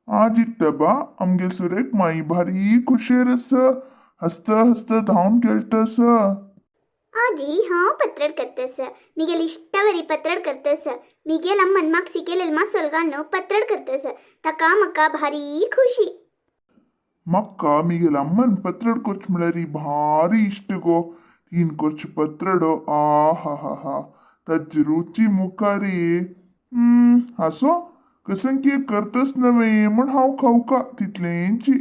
आज इत्त बा आमगे सुरेक माई भारी खुशेर आस, हसत हसत धांवन खेळटस. आजी हांव पत्रड करतस, मिगेल इश्टवरी पत्रड करतस. मिगेल अम्मन मागसी केलेल मासोल घालून पत्रड करतस, ताका म्हाका भारी खुशी. मक्का मिगेल अम्मन पत्रड कोर्च म्हळ्यार भारी इश्ट गो. तीन कोर्च पत्रड आ हा हा हा ताजी रुची मुखारी. आसो कसं कितें करतस नव्हे म्हण हांव खावका तितलेंची.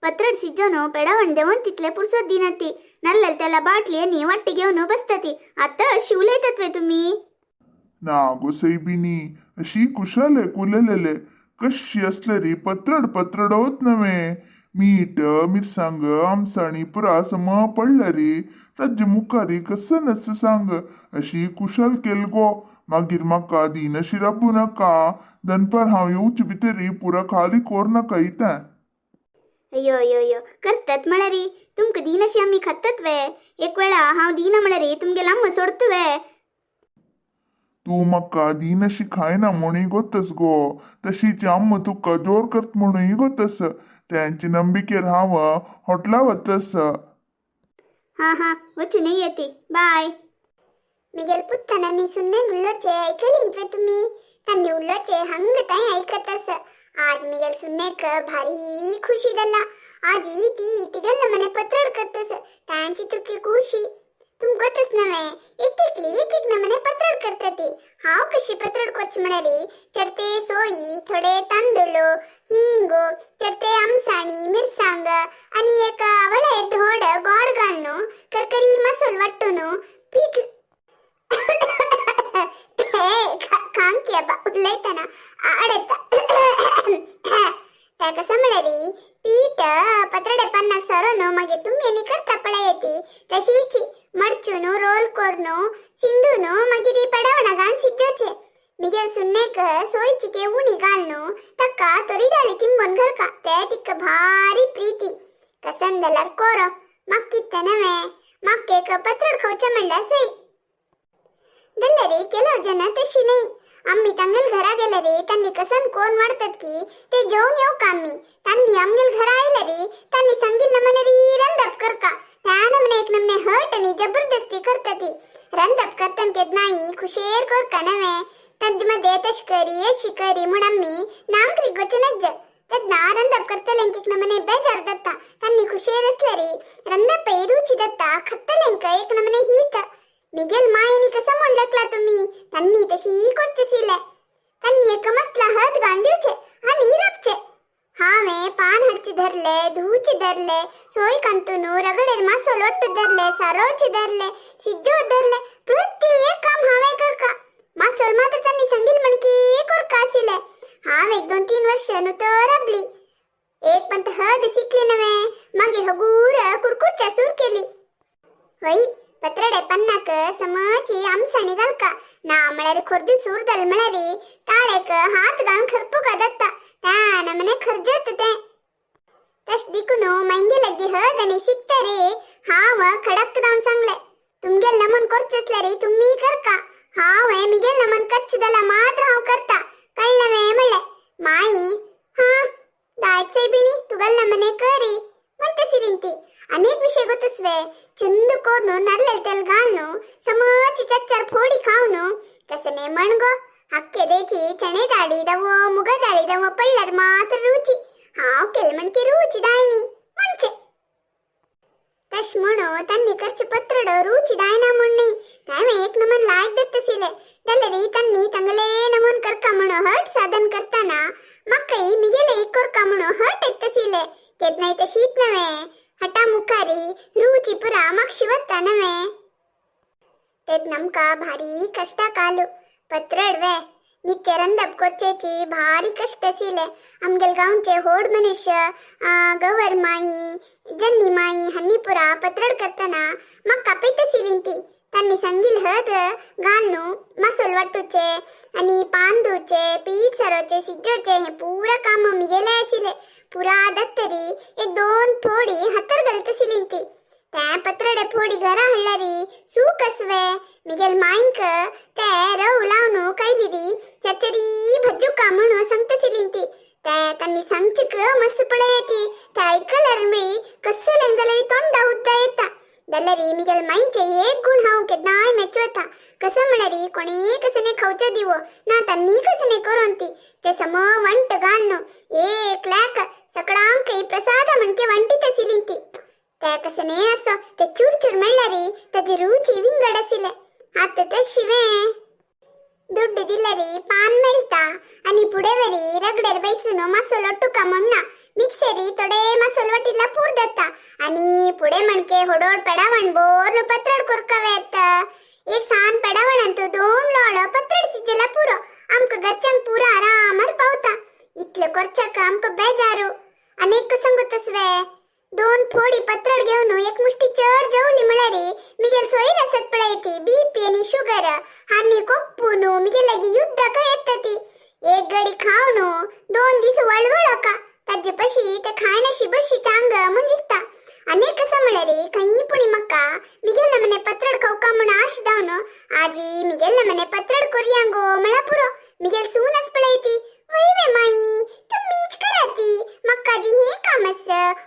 पत्रड शिजोवन पेडावण देंवोन तितले पुरसत दिना ती. नाल्ल त्याला बाटली आनी वाट्टी घेवन बसता ती. आतां अशी उलयतात वे तुमी? ना गो सैबिणी, अशी कुशाले कुलेलेले कशी असले पत्रड पत्रडोत नव्हे. मीठ मिरसांग आमसाणी पुरा सम पडल्या रे ताजे मुखारी कसं नस सांग, अशी कुशाल केल गो. मागीर म्हाका दीन अशी राबू नाका, दनपार हांव येवचे भितरी पुरा खाली कोर नाका इतें. अय्यो अय्यो अय्यो करतात म्हळ्यार तुमकां दीन अशी आमी खातात वे? एक वेळा हांव दिना म्हळ्यार तुमगेल अम्मा सोडत वे? तूं म्हाका दीन अशी खायना म्हणूय गोतस गो, तशीच अम्मा तुका जोर करत म्हणूय गोतस. त्यांची नंबिकेर हांव हॉटला वतस. हां हां, वचून येते, बाय. मिगेल पुत्तानांनी सुन्नेन उल्लोचे ऐकलींत वे तुम्ही? तांनी उल्लोचे हंग ताई ऐकतस. आज मिगेल सुन्नेक भारी खुशी जाल्ला. आजी ती तिगेल नमने पत्रड करतस, तांची तुकी खुशी. तुम गोतस नव्हे, एक एकली एक एक नमने पत्रड करता ती. हांव कशी पत्रड करची म्हळ्यार चडते सोयी, थोडे तांदूळ, हिंग, चडते आमसाणी मिरसांग आणि एक वडे धोड गोड घालून करकरी मसोल वाटून पीठ. खांकी अब्बा उलयतना आडता. त्या कसं म्हळ्यार पीठ पत्रडे पन्नाक सरोन मागीर तुमी आनी करता पळय ती तशीच मडचून रोल करून सिंदून मागीर पेडावणा घालून शिजोवचे. मिगेल सुन्नेक सोयची केवणी घालून ताका तोरी दाळी तिंबोन घालका, ते तिका भारी प्रीती. कसन जाल्यार कोरो, म्हाका कितें नव्हे, म्हाका एक पत्रड खावचें म्हणल्यार सई. जाल्यार ಕೆಲವು ಜನ तशी नाही. आम्ही तांगेल घरा गेले रे त्यांनी कसन कोण वाढतात की ते जेवून येऊ का आम्ही. त्यांनी आमगेल घरा आयले रे त्यांनी सांगिल नमने री रंदप करका. त्या नमने एक नमने हट आणि जबरदस्ती करतात ती. रंदप करतन केद नाही खुशेर करका नव्हे, तांचे तशकरी अशी करी म्हण आम्ही नांकरी गोचे नज्ज. तेन्ना रंदप करतल्यांक एक नमने बेजार जाता. तांनी खुशेर असले रे रंदप रुची जाता, खातल्यांक एक नमने हीत. मिगेल मायेनी कसं म्हण लेकला तुम्ही, त्यांनी तशी करचेशिले. त्यांनी एक मसला हत घालून दिवचे आणि राबचे. हांवें पान हाडचे धरले, धुवचे धरले, सोय कांतून रगडेर मासोल वाट्टू धरले, सारोवचे धरले, शिजो धरले, प्रति एक काम हांवें करका. मासोल मात्र त्यांनी सांगील म्हणकी करका आशिल्ले. हांव एक 2-3 वर्ष न्हू तर राबली. एक पण हद शिकली नव्हे, मागीर हगूर कुरकुरच्या सूर केली. हय, पत्रडे पन्नाक समची आमसाणी घालका ना म्हळ्यार खोर्जू सूर जाल म्हळ्यार ताळेक हात घालून खरपूका जाता, त्या नमने खरजत तें. तश दिकून मांगे लगी हद आनी शिकता रे हांव खडक जावन सांगले, तुमगेल नमन करचें आसल्यार रे तुमी करका, हांव हें मिगेल नमन करचें जाल्यार मात्र हांव करता, कळ्ळें वे म्हणलें. माई हां दायत सायबिणी तुगेल नमने करी म्हणटा सिरीन ती. अनेक विषय गोतस्वे चंद कोरून नारलेल तेल घालून समची चार फोडी खावन कसं नाही म्हण गो. हक्के द्यायची चणे डाळी दवो मुगा डाळी दवो पडल्यार मात्र रुची. हांव केल म्हणकी रुची दायनी म्हणचे. तश म्हणून त्यांनी करचे पत्रड रुची दायना म्हण नाही, त्यावें एक नमन लायक दत्तसिले. जाल्यार त्यांनी चांगले नमन करका म्हणून हट साधन करताना म्हाकाय मिगेले एक करका म्हणून हट येतसिले. केदनाय तशीच नव्हे, हटा मुखारी रुची पुरा मागशी वता नव्हे. तेत नमका भारी कष्टा कालू पत्रडवे नित्य रंदप कोरचेची भारी कष्ट आशिल्ले. आमगेल गांवचे होड मनुष्य गवर माई, जन्नी माई हांनी पुरा पत्रड करतना म्हाका पेटशिलीं ती. त्यांनी सांगील हद घालून मसोल वाटूचे आणि पान धुवचे, पीठ सारोवचे, शिजोवचे हे पुरा काम मिगेले आशिल्ले. पुरा दत्तरी एक दोन फोडी हातार घालतशिलीं ती. त्या पत्रडे फोडी घरा हाडल्यारी सूक आसवे. मिगेल माईंक ते रव लावन कैली दी चरचरी भज्जुका म्हणून सांगतशिलीं ती. ते तांणी सांगचे क्रम मस्त पळयती ते आयकल्यार मी कसलें जाल्यार तोंडा उद्दा येता. जाल्यार मिगेल माईचे एक गुण हांव केन्नाय मेचवता. कसं म्हळ्यार कोणी कसने खावचो दिवो ना तांणी कसने करून ती ते सम वंट घालून एक लाख सकळांक प्रसाद म्हणके वंटीत आशिल्ली ती. ते कसने असो ते चूरचूर म्हणल्यार ताजी रुची विंगड आशिल्ले. आतां तशी दुड्ड दिल्यार पान मेळटा आनी फुडें वरी रगड्यार बैसून मसालो तुका म्हणना मिक्सरी थोडे मसालो वाटिल्ला पूर जाता आनी फुडें म्हणके होडोड पेडावण बोर पत्रड कोरकावे येता. एक सान पेडावणांत दोन लोळो पत्रड शिजला पुरो आमकां घरच्यांक पुरो आरामार पावता. इतलें करच्याक आमकां बेजारू. आनी एक सांगू तसवे दोन फोडी पत्रड घेवन एक मुष्टी चड जेवली म्हळ्यार मिगेल सोयर आसत पळय ती बीपी आनी शुगर हानी कोप्पून मिगेल लागीं युद्ध काय येता ती. एक गडी खावन 2 दीस वळवळका ताजे पशी ते खायनाशी बशी चांग म्हूण दिसता. आनी कसं म्हळ्यार खंय पुणी म्हाका मिगेल मने पत्रड खावका म्हूण आश जावन आजी मिगेल मने पत्रड कोरया गो म्हळ्यार पुरो मिगेल सून आस पळय ती वय वे माई तुम्हीच करा ती म्हाका जी हें काम आस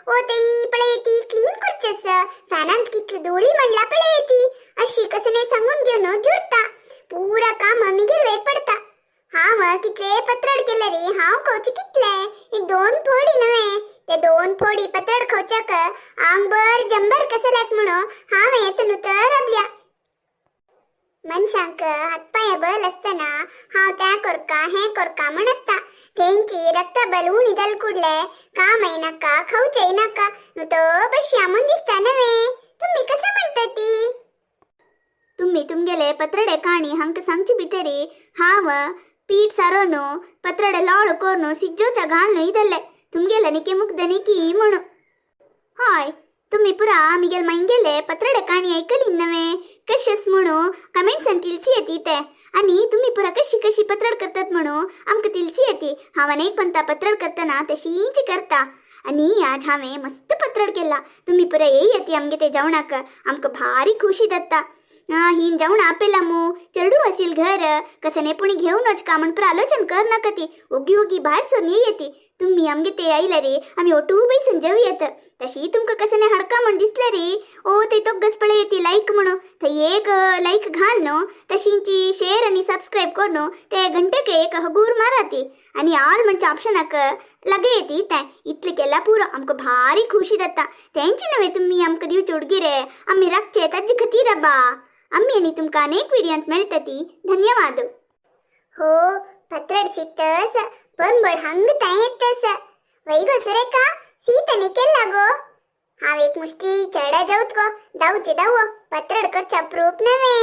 ओ तेई पळय ती क्लीन करचेस फॅनांत कितली धुळी म्हणला पळय ती अशी कसने सांगून घेवन जुरता पुरा काम मिगेल वेळ पडता. हांव कितले पत्रड केले रे हांव खावचे कितले एक 2 फोडी नव्हे ते 2 फोडी पत्रड खावच्याक आंगभर जंबर कसं लायक म्हणून हांवें येतनु तर आपल्या मनशांक हातपांय बल आसतना हांव त्या कोरका हें कोरका म्हण आसता. तेंची रक्तबल उणी जाल कुडले कामय नाका खावचेय नाका न्हू तो बशया म्हूण दिसता नव्हे. तुमी कसं म्हणटा ती? तुम्ही तुमगेले पत्रडे काणी हांकां सांगचे भितरी हांव पीठ सारोवन पत्रडे लोळ करून शिजोवच्या घालून इदल्ले तुमगेले निके मुग्ध निकी म्हणू. हय तुम्ही पुरा मिगेल मांगेले पत्रडे काणी ऐकली नव्हे कशेच म्हणू कमेंट्सान तिलसी येती ते आनी तुम्ही पुरा कशी कशी पत्रड करतात म्हणू आमकां तिलसी येती. हांव अनेक पंता पत्रड करतना तशीच करता आनी आज हांवें मस्त पत्रड केला. तुम्ही पुरा येई येती आमगे ते जेवणाक आमकां भारी खुशी जाता. ही जेवण आपयला मू चेडू असील घर कसं पुणी घेवन वचका म्हण पुरा आलोचन कर नाका ती ओगी ओगी भायर सरून येई येती. तुम्ही आमगे ते आयले रे आमी ओटू बैसून जेव येत. तशी तुमकां कसं नाही हडका म्हण दिसले रे ओ ते तोगस पळय येती लायक म्हणू थंय एक लायक घाल न्हू तशींची शेअर आनी सबस्क्रायब करून ते घंटेक एक हगूर माराती आनी ऑल म्हणच्या ऑप्शनाक लगे येती तें इतलें केल्यार पुरो आमकां भारी खुशी जाता. तेंची नव्हे तुमी आमकां दिवचे उडगिरे आमी राखचे ताजे खातीर आबा. आमी आनी तुमकां अनेक व्हिडियोंत मेळटा ती. धन्यवाद. हो पत्रड शितस पंबळ हंग तांय येतस वैगो सुरेखा सीतने केला गो. हांव एक मुष्टी चेडा जेवत गो धांवचे धांव पत्रड करच्या प्रूप नव्हे.